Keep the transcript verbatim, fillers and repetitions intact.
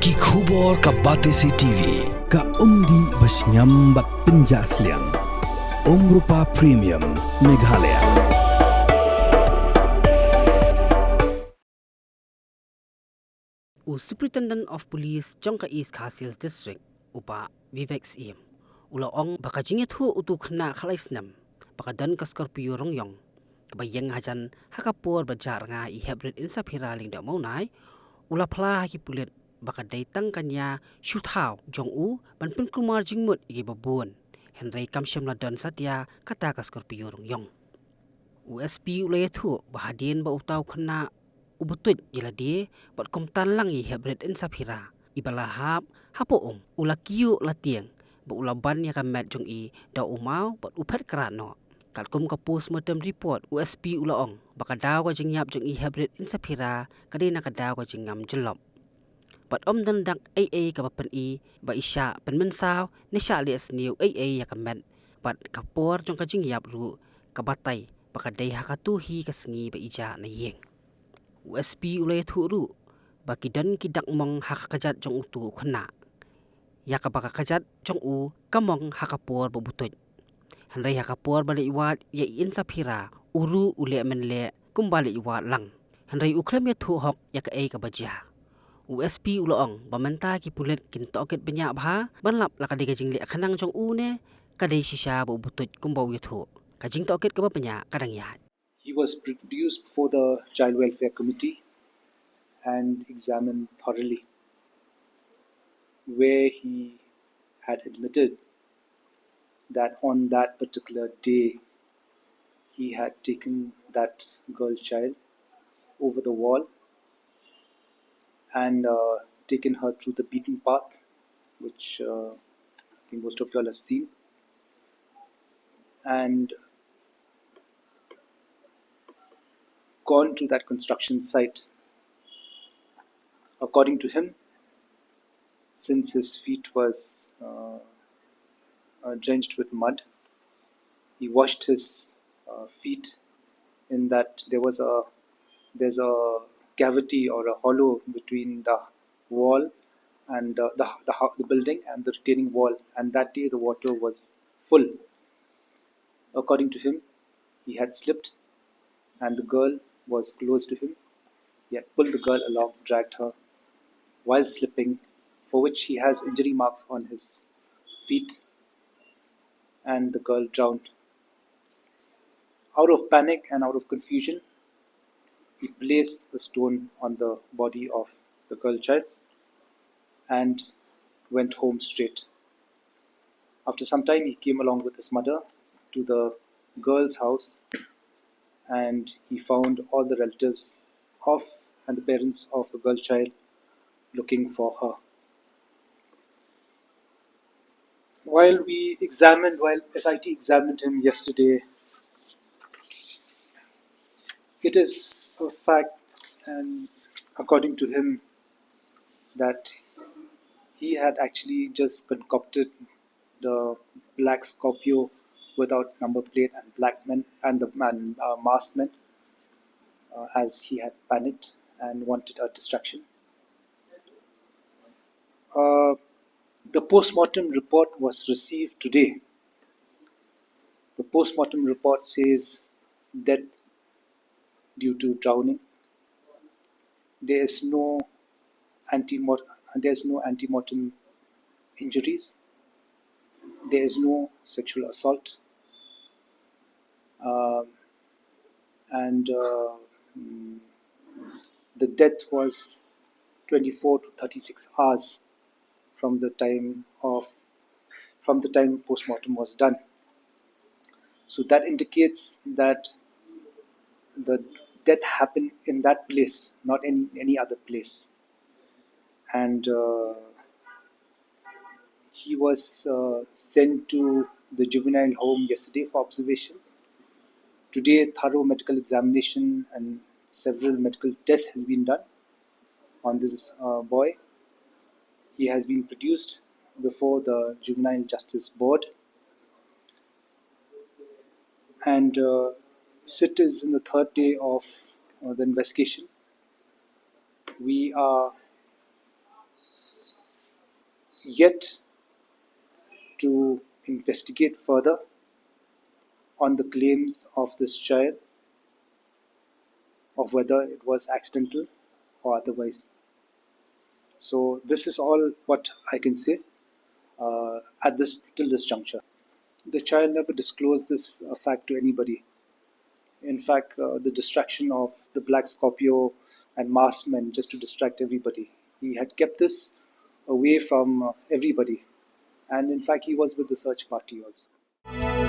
Ki khubor ka Batesi T V, ka umdih ba shngiam bad pynjah sliang. Umrupa Premium, Meghalaya. U Superintendent of Police jong ka East Khasi Hills District, u Bah Vivek Syiem, u la ong ba ka jingïathuh utu u khynnah khatlai snem ba ka don ka Scorpio rong-ïong, kaba ïeng hajan ha ka por ba jah rnga i Heprit Insaphira Lyngdoh Mawnai, u la phla ha ki pulit ba ka dei tang ka nia shu thaw jong u ban pynkulmar jingmut ïa kiba bun, hynrei kam shym la don satia kata ka Scorpio rong-ïong. U S P u la ïathuh ba hadien ba uta u khynnah u butuid ïa lade bad kumta lang ïa i Heprit Insaphira, iba la hap hapoh um, u la kyiuh la tieng bad u la ban ïa ka met jong i da u maw bad u phet krad noh. Katkum ka postmortem report, u S P u la ong ba ka daw ka jingïap jong i Heprit Insaphira ka dei na ka daw ka jingngam jyllop. Bad ym don dak ei ei kaba pyni ba i shah pynmynsaw ne shah leh sniew ei ei ïa ka met, bad ka por jong ka jingïap ruh ka batai ba ka dei ha katu hi ka sngi ba i jah na ïing. U S P u la ïathuh ruh ba ki don ki dak mong ha ka kjat jong utu u khynnah, ïa kaba ka kjat jong u ka mong ha ka por ba butuid. Hynrei ha ka por ba leit wad ïa i Insaphira, u ruh u leh mynleh kumba leit wad lang, hynrei u khlem ïathuh hok ïa kaei kaba jia. U S P u la ong ba mynta ki pulit kin tohkit bniah bha ban lap la ka dei ka jingleh khnang jong u ne ka dei shisha ba u butuid kumba u ïathuh. Ka jingtohkit kaba bniah ka dang ïaid. He was produced before the Child Welfare Committee and examined thoroughly, where he had admitted that on that particular day he had taken that girl child over the wall and, uh, taken her through the beaten path, which, uh, I think most of you all have seen, and gone to that construction site. According to him, since his feet was, uh, uh, drenched with mud, he washed his, uh, feet in that there was a, there's a cavity or a hollow between the wall and the, the, the, hou-, the building and the retaining wall, and that day the water was full. According to him, he had slipped and the girl was close to him. He had pulled the girl along, dragged her while slipping, for which he has injury marks on his feet and the girl drowned. Out of panic and out of confusion, he placed the stone on the body of the girl child and went home straight. After some time, he came along with his mother to the girl's house and he found all the relatives of and the parents of the girl child looking for her. While we examined, while S I T examined him yesterday, it is a fact, and according to him, that he had actually just concocted the black Scorpio without number plate and black men and the, and, uh, masked men, uh, as he had panicked and wanted a distraction. Uh, the postmortem report was received today. The postmortem report says death due to drowning. There is no anti-, there is no antemortem injuries. There is no sexual assault. Um, and, uh, mm, the death was twenty-four to thirty-six hours from the time of, from the time postmortem was done. So that indicates that the death happened in that place, not in any other place. And, uh, he was, uh, sent to the juvenile home yesterday for observation. Today, thorough medical examination and several medical tests has been done on this, uh, boy. He has been produced before the Juvenile Justice Board. And, uh, sit is in the third day of, uh, the investigation. We are yet to investigate further on the claims of this child, of whether it was accidental or otherwise. So this is all what I can say uh, at this till this juncture. The child never disclosed this uh, fact to anybody. In fact, uh, the distraction of the Black Scorpio and masked men just to distract everybody. He had kept this away from uh, everybody, and in fact, he was with the search party also.